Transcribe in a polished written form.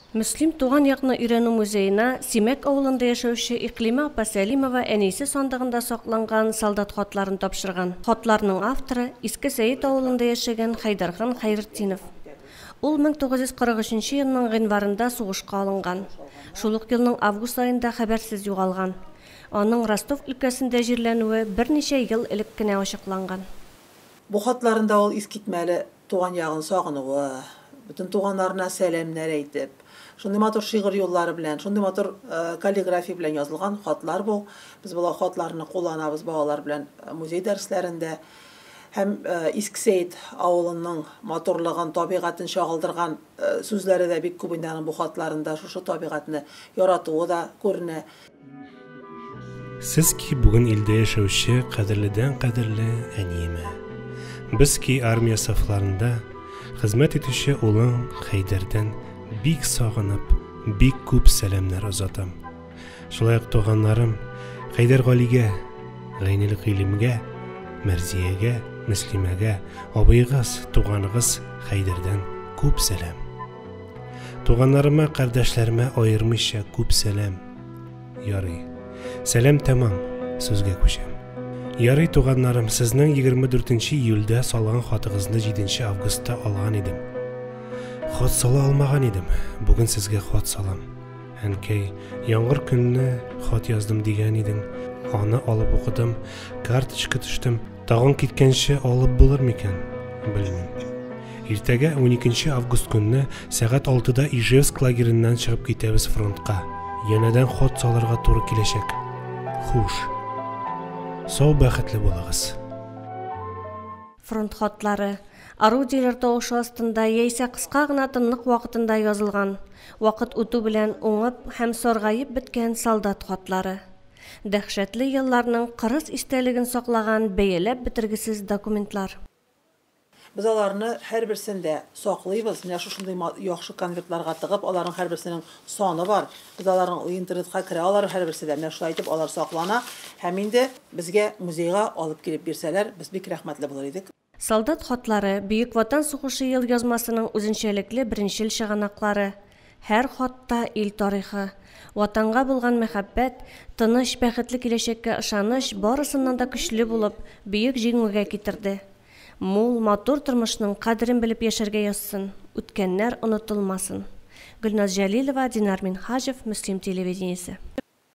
Мөслим туган якны өйрәнү музеена Симәк авылында яшәүче Икълимә апа Сәлимова әнисе сандыгында сакланган солдат хатларын тапшырган. Хатларның авторы, Иске Сәет авылында яшәгән Хәйдәрхан Хәйретдинов. Ул 1943 елның гыйнварында сугышка алынган. Шул ук елның август аенда хәбәрсез югалган. Аның Ростов өлкәсендә җирләнүе берничә ел элек кенә ачыкланган. Бу хатларында ул искитмәле туган ягын сагынуы, бөтен туганнарына сәламнәр әйтеп, шундый матур шигырь юллары белән, шундый матур каллиграфия белән язылган хатлар бу. Без бу хатларны кулланабыз балалар белән музей дәресләрендә. Һәм Иске Сәет авылының матурлыгын, табигатен чагылдырган сүзләре дә бик күп инде аның бу хатларында, шушы табигатьне яратуы да күренә. Сез ки бүген илдә яшәүче кадерледән кадерле әниемә. Без ки армия сафларында хезмәт итүче улың Хәйдәрдән бик сагынып, бик күп сәламнәр озатам. Шулай ук туганнарым Хәйдәр Галигә, Гайнел Гыйлемгә, Мәрзиягә, Мөслимәгә, абыегыз, туганыгыз Хәйдәрдән күп сәлам. Туганнарыма, кардәшләремә аермыйча күп сәлам. Ярый. Сәлам тәмам, сүзгә күчәм. Ярый, туганнарым, сезнең 24 июльдә салган хатыгызны 7 августта алган идем. Хат сала алмаган идем. Бүген сезгә хат салам. Әнкәй, яңгыр көнне хат яздым дигән идең. Аны алып укыдым, карточка төштем. Тагын киткәнче алып булыр микән? Белмим. Иртәгә 12 август көнне сәгать 6-да Ижевск лагереннән чыгып китәбез фронтка. Янәдән хат салырга туры киләчәк. Хуш. Сау бәхетле булыгыз. Фронт хатлары, орудиеләр тавышы астында яисә кыска гына тынлык вакытында язылган, вакыт үтү белән уңып һәм саргаеп беткән солдат хатлары. Дәһшәтле елларның кырыс истәлеген саклаган бәяләп бетергесез документлар. Без аларны һәрберсен дә саклыйбыз. Менә шушындый яхшы конвертларга тыгып, аларның һәрберсенең саны бар. Без аларның интернетка керә алар һәрберсе дә. Менә шулай итеп алар саклана. Һәм инде безгә музейга алып килеп бирсәләр, без бик рәхмәтле булыр идек. Солдат хатлары Бөек Ватан сугышы елъязмасының үзенчәлекле беренчел чыганаклары. Һәр хатта ил тарихы, Ватанга булган мәхәббәт, тыныч, бәхетле киләчәккә ышаныч барысыннан да көчле булып, бөек җиңүгә китерде. Мул, матур тормышның кадерен белеп яшәргә язсын, үткәннәр онытылмасын. Гөлназ Җәлилова, Динар Минһаҗев, Мөслим телевидениесе.